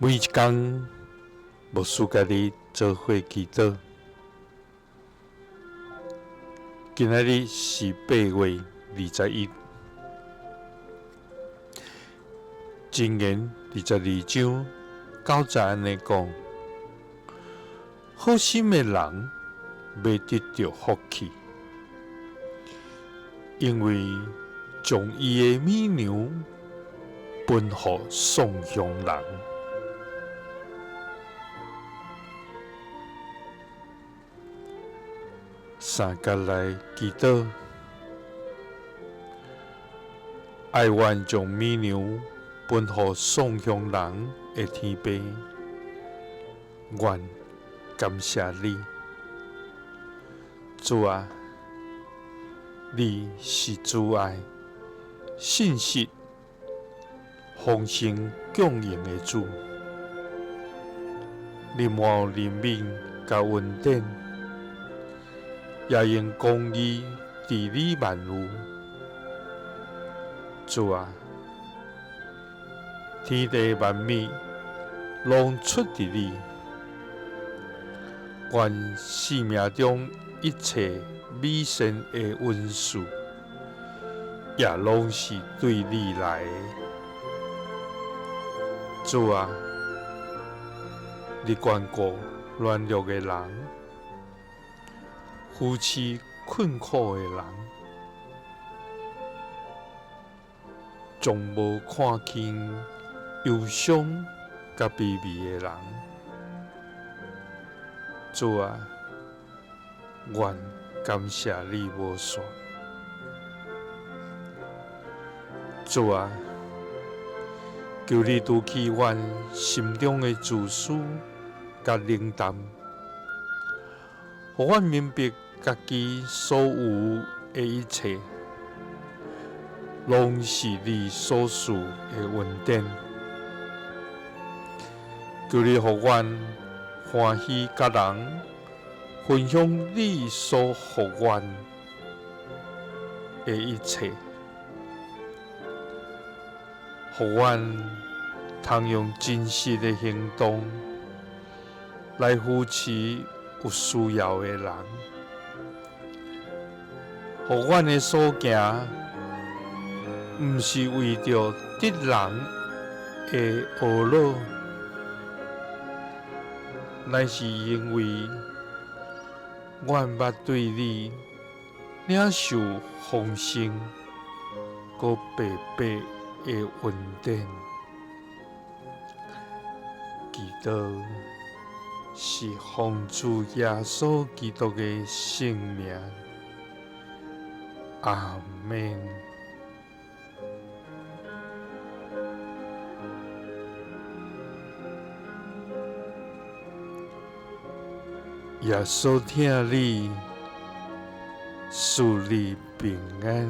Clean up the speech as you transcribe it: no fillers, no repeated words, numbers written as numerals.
每一工，牧師佮你做伙祈禱。今仔日是8月21，箴言22章9節按呢講：好心的人欲得著福氣，因為將伊的米糧分予喪鄉人。三佮來祈禱，愛阮將米糧分予喪鄉人的天父，阮感謝你，主啊，你是慈愛、信實、豐盛供應的主，你滿有憐憫佮恩典，也用公義治理萬有。主啊，天地萬物攏出佇你，阮生命中一切美善的恩賜，也攏是對你來的。主啊，你關顧軟弱的人，扶持困苦的人，從無看輕憂傷佮卑微的人。主啊，阮感謝你無煞。主啊，求你除去阮心中的自私佮冷淡，予阮明白家己所有的一切，攏是你所賜的恩典。求你予阮歡喜佮人分享你所予阮的一切，予阮通用真實的行動來扶持有需要的人，予阮的所行，毋是為著得人的呵咾，乃是因為阮捌對你領受豐盛閣白白的恩典。祈禱是奉主耶穌基督的聖名，阿們。耶穌疼你，賜你平安。